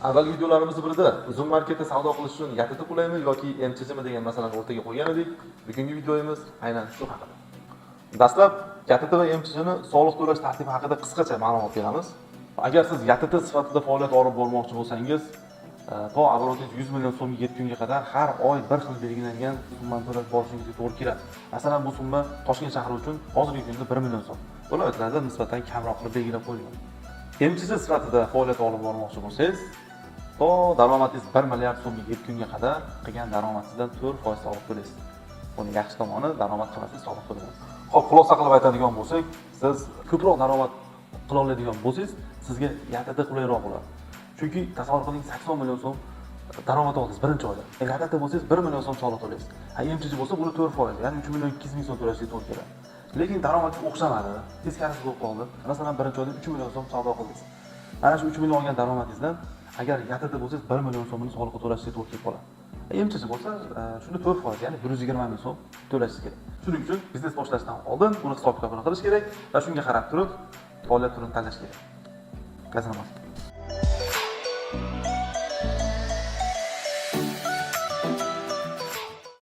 Avvalgi videolarimizni birida Uzum marketda savdo qilish uchun YTT qulaymi yoki MCHmi degan masalani o'rtaga qo'ygan edik. Bugungi videomiz aynan shu haqida. Dastlab YTT va MCHni soliq to'lash tartibi haqida qisqacha ma'lumot beramiz. Agar siz YTT sifatida faoliyat olib bormoqchi bo'lsangiz, to оборот ingiz 100 million so'mga yetgunga qadar har oy bir xil belgilangan summani to'lab borishingizga to'g'ri keladi. Masalan, bu summa Toshkent shahri uchun hozirgi kunda 1 million so'm. Viloyatlarda nisbatan kamroq qilib belgilab qo'yilgan. MCH sifatida faoliyat olib bormoqchi bo'lsangiz, to daromadingiz 1 milliard so'mga yetgunga qadar qilgan daromadingizdan 4% soliq to'laysiz. Buni yaxshi tomoni, daromad qilmasangiz, soliq to'lamaysiz. Xo'p, xulosa qilib aytadigan bo'lsak, siz ko'proq daromad qila oladigan bo'lsangiz, sizga YTT qulayroq bo'ladi. Chunki tasavvur qiling, 80 million so'm daromad oldingiz birinchi oyda. YTT bo'lsangiz, 1 million so'm soliq to'laysiz. Ha, MCH bo'lsa, buni 4%, ya'ni 3 million 200 ming so'm to'lashga to'g'ri keladi. Lekin daromadingiz o'xshamadi, teskarisi bo'lib qoldi. Masalan, birinchi oyda 3 million so'm savdo qildingiz. Mana shu 3 million olgan daromadingizdan agar YTT bo'lsangiz, 1 million so'mini soliqqa to'lashga to'g'ri kelib qoladi. MCH bo'lsa, shuni 4%, ya'ni 120 ming so'm to'lashingiz kerak. Shuning uchun biznes boshlashdan oldin buni hisob kitobini qilish kerak va shunga qarab turib faoliyat turini tanlash kerak. Gazini.